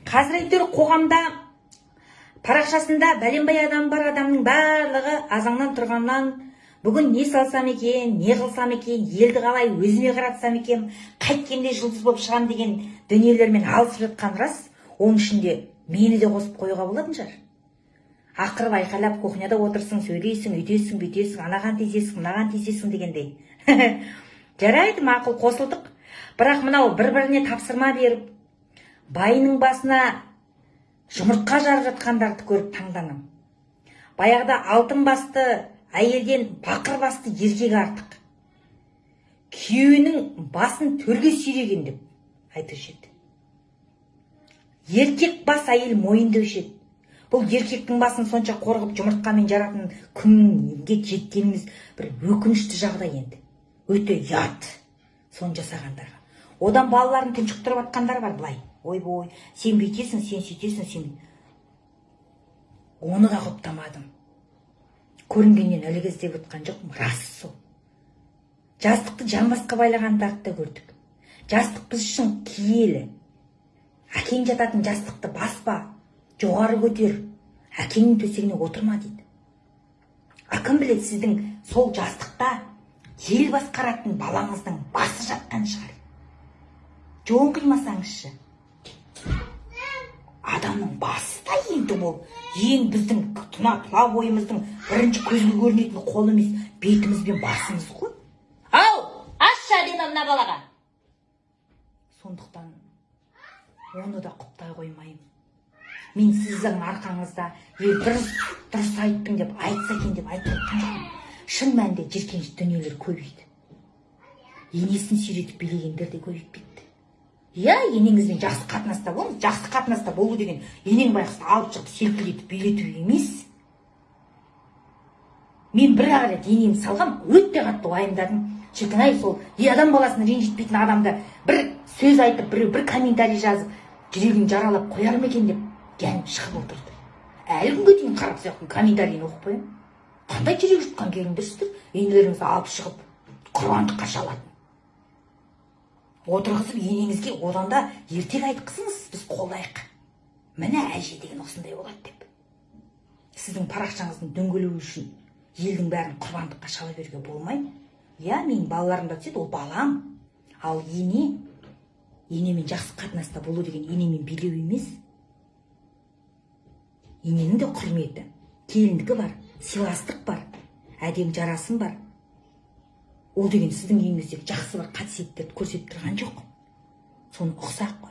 Қазір әйтеуір қоғамда парақшасында бәленбай адам бар адамның барлығы азаннан тұрғаннан бүгін не салсам екен, не қылсам екен, елді қалай өзіме қаратсам екен, қайткенде жұлдыз болып шығам деген дүниелермен алысып жатқан рас. Оның ішінде мені де қосып қоюға болатын шығар. Ақырып, айқайлап кухняда отырсың, сөйлейсің, үйтесің, бүйтесің, анаған тиісесің, мынаған тиісесің дегендей. Жарайды, мақұл, қосылдық. Бірақ мынау бір біріне тапсырма беріп, байының басына жұмыртқа жарып жатқандарды көріп таңданамын. Баяғыда алтын басты әйелден бақыр басты еркек артық, күйеуінің басын төрге сүйреген деп айтушы еді. Еркек бас, әйел мойын деуші еді. Бұл еркектің басын сонша қорғып, жұмыртқамен жаратын күнге жеткеніміз бір өкінішті жағдай енді. Өте ұят соны жасағандарға. Одан балаларын тұншықтырып жатқандар бар былай: «Ойбой, сен бүйтесің, сен сөйтесің, сен». Оны да құптамадым. Көрінгеннен ілік іздеп отқан жоқпын, рас сол. Жастықты жамбасқа байлағандарды да көрдік. Жастық біз үшін киелі. Әкең жататын жастықты баспа, жоғары көтер, әкеңнің төсегіне отырма дейді. А кім біледі, сіздің сол жастықта ел басқаратын балаңыздың басы жатқан шығар. Жон қимасаңызшы. Адамның басы да енді ол ең біздің тұла бойымыздың бірінші көзге көрінетін қол емес, бетіміз бен басымыз ғой. Ау, ашшы, әдемі, мына балаға. Сондықтан оны да құптай қоймаймын. Мен сіздің арқаңызда ел дұрыс, дұрыс айттың деп айтса екен деп айтып жатқан жоқпын. Шын мәнінде жиіркенішті дүниелер көбейді. Енесін сүйретіп билегендер де көбейіп кетті. Иә, енеңізбен жақсы қатынаста болыңыз. Жақсы қатынаста болу деген енең байғұсты алып шығып, селкілдетіп билету емес. Мен бір ақ рет енемді салғам, өте қатты уайымдадым. Шіркін ай, сол адам баласын ренжітпейтін адамды бір сөз айтып, біреу бір комментарий жазып, жүрегін жаралап қояр ма екен деп жаным шығып отырды. Әлі күнге дейін қарап сияқты комментарийін оқып қоямын. Қандай жүрек жұтқан келіндерсіздер, енелеріңізді алып шығып, құрбандыққа шалатын. Отырғызып енеңізге одан да ертек айтқызыңыз, біз қолдайық. Міне, әже деген осындай болады деп. Сіздің парақшаңыздың дөңгелеуі үшін елдің бәрін құрбандыққа шала беруге болмайды. Иә, менің балаларым да түседі, ол балам. Ал ене, енемен жақсы қатынаста болу деген енемен билеу емес. Ененің де құрметі, келіндігі бар, сыйластық бар, әдемі жарасым бар. Ол деген сіздің үйіңіздегі жақсы бір қасиеттерді көрсетіп тұрған жоқ. Соны ұқсақ қой.